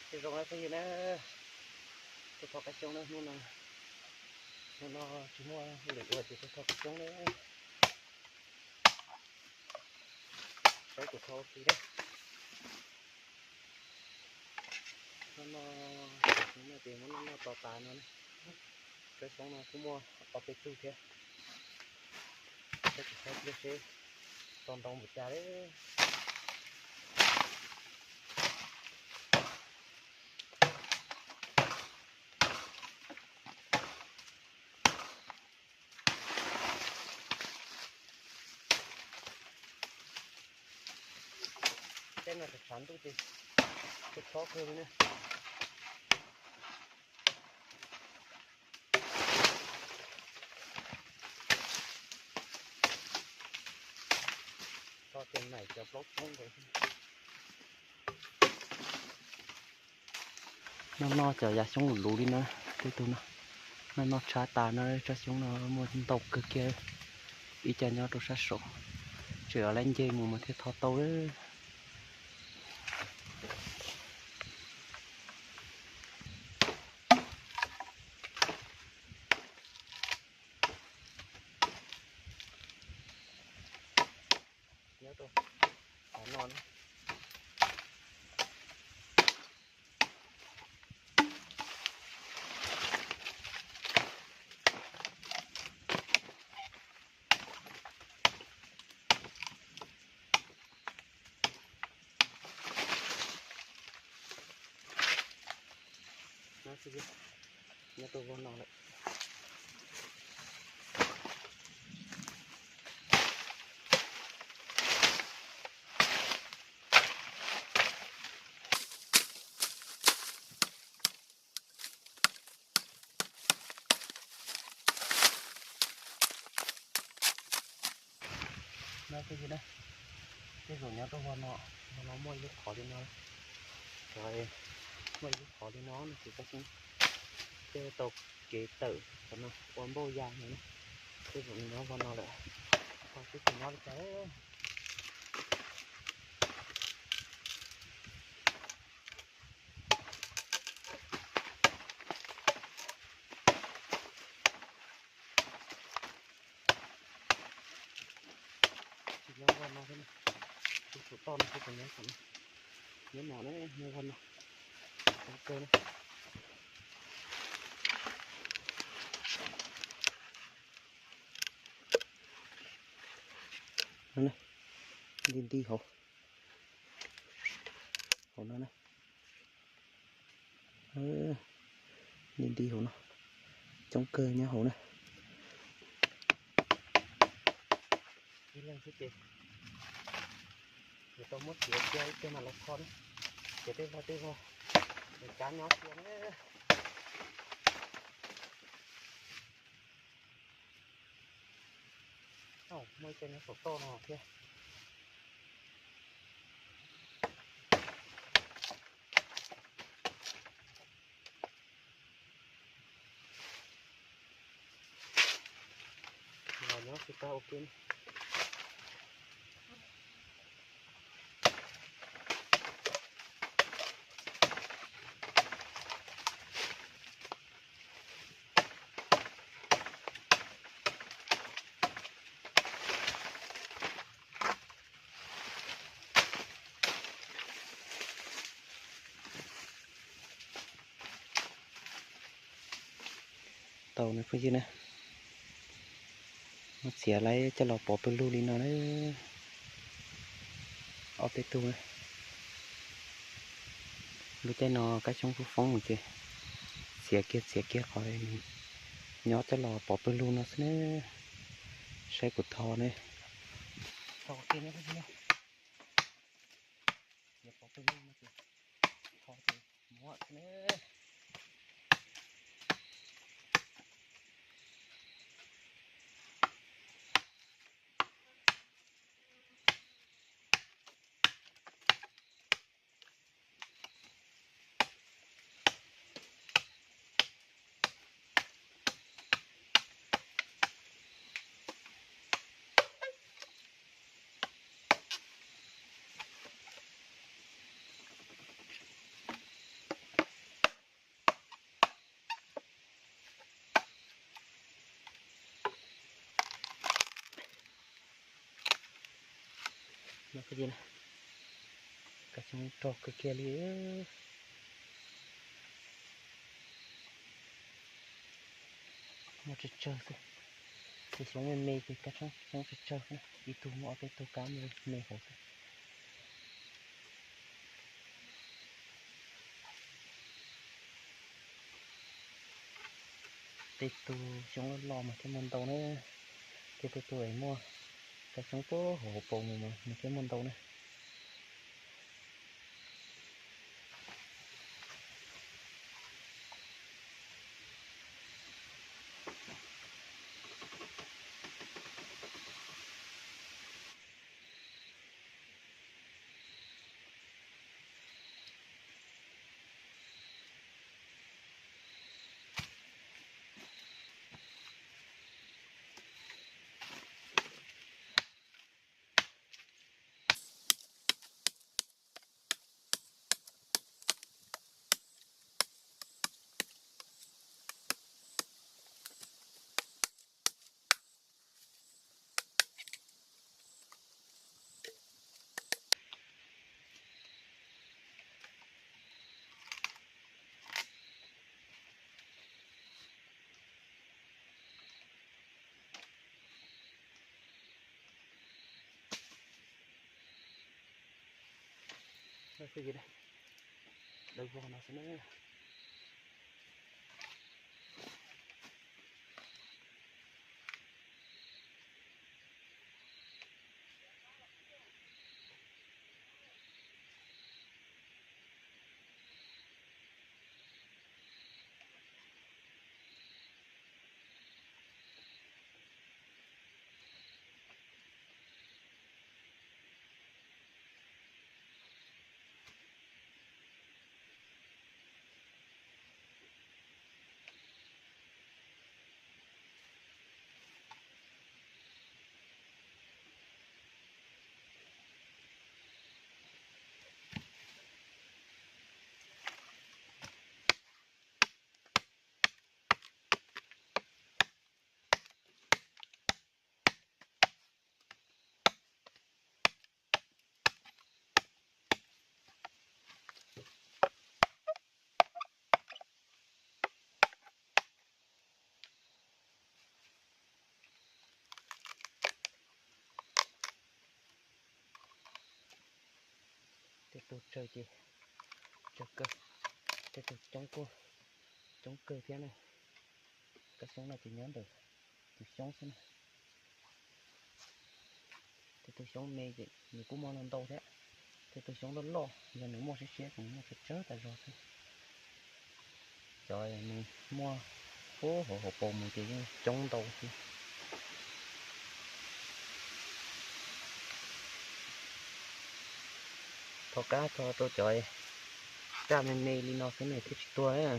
Zoo na phooj ywg na, tuaj thov kab xyoob na, hnub no, hnub no tsis muaj hauj lwm ua ces tuaj thov kab xyoob na. Saib kuv thov ua ke na. Hnub no, hnub no ces muab noj noj tos tas no na. Kab xyoob no kuj muaj ob peb tug thiab. Saib kuv thov ua ke seb tau ntau npaum cas lawm. Tej no tshav ntuj ces txhob kawg li na. Tso ces maim cov plaub tshoob ntawd. Noj noj cov yav xyoob luv luv li no, tej tug no, noj noj tshab tas no, tsob xyoob no muaj ntau kawg kiag, ib co nyob rau sab saud, tseem laib nce mus mas thiaj thov tau. Nyob rau qhov no na. Nyob rau vag no lawm. No phooj ywg na, tej zaum nyob rau vag no, vag no muaj ib lub qhov li no, muaj ib lub qhov li no no ces kab xyoob thiaj tau kev tawm qhov no ua npauj ya no na. Tej zaum nws nyob vag no lawm, ho twb tsis nyob li cas. Tsis nyob vag no thiab, tus saum toj no thiab, tus nyob saum no, nyob no ne, nyob vag no, tau kawg na. Nti nti hauv, hauv no na. Nti nti hauv no, coob kawg nyob hauv na. Ib leeg xwb ces yuav tau muab txiav cia ib pliag mam los kho na. Txiav tej vog tej vog, nws cab nyob cia na. Muaj ib co nyob saum toj no thiab. Los nyob tsis tau ua ke. Tau na phooj ywg na, muab txiav lawm coj los pov pawg lug li no na. Ob peb tug na. Lub caij no kab xyoob kuj foob mus ces txiav kiag txiav kiag qhov nyob coj los pov pawg lug no xwb na. Saib kuv tho ne. Tho kiag ne, txiav pov pawg lug no ces tho ces muab xwb na. Kav xyoob rog kawg kiag li. Muaj tsawg tsawg xwb. Tej xyoob me me ces kav xyoob tsawg tsawg xwb, ib tug muaj ob peb tug kab me me hauv xwb. Tej tug xyoob loj loj mas thiaj muaj ntau na. Tej tug tug es muaj kav xyoob puag hauv hauv paus mus mas nws thiaj muaj ntau na. Dawb vog no xwb na. Tej tug tsawg ces tsawg kawg, tej tug coob kuj coob kawg thiab na. Kab xyoob no ces nyob ntawm tus xyoob xwb na. Tej tug xyoob me ces nws kuj muaj ntau thiab. Tej tug xyoob loj loj yog nws muaj siab siab ces nws muaj tsawg tsawg tas zog xwb. Cov nws muaj puag hauv hauv paus mus ces yeej coob ntau xwb. Thov kab tso rau cov raj me me li no xwb nws thiaj tsis tuag na.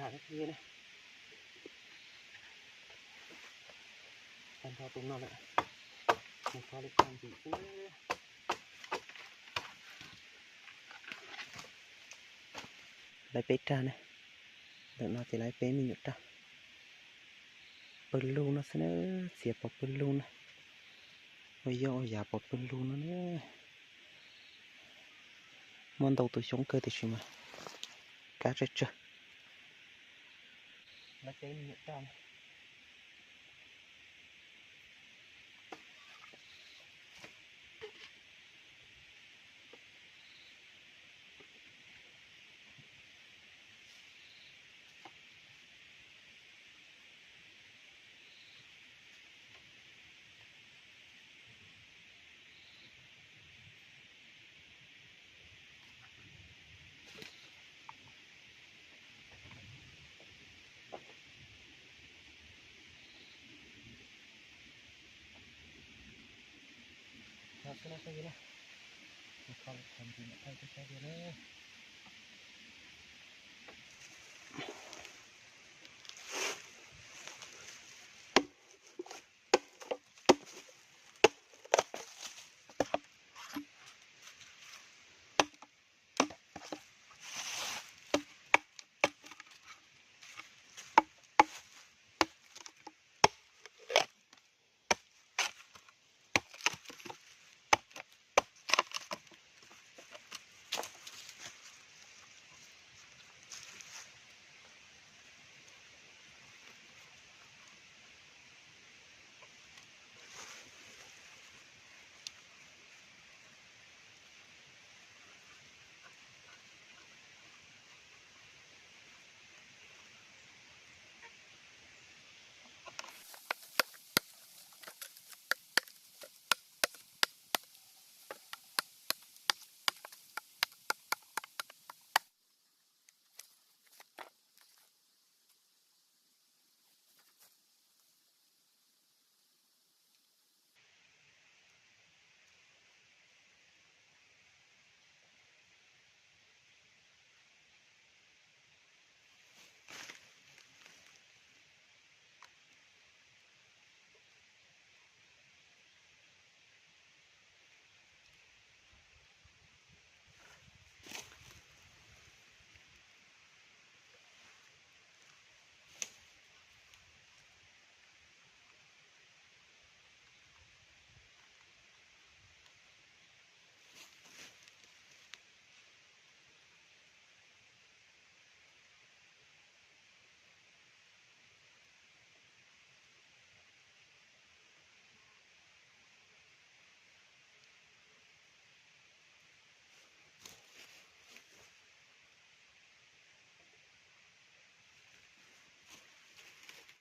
Tag nrho tus no lawm, nws kho li tag ntim xwb. Lawv peb rag ne, ntawm no ces lawv peb me nyuam rag. Pawg lug no xwb na, txiav pov pawg lug na, ua yog ua yav pov pawg lug no na. Muaj ntau tus xyoob kawg tiam sis mas kab tsawg tsawg. Lawv peb me nyuam rag. Kho xwb na phooj ywg na, kho li tag ntim no rau peb saib dua na.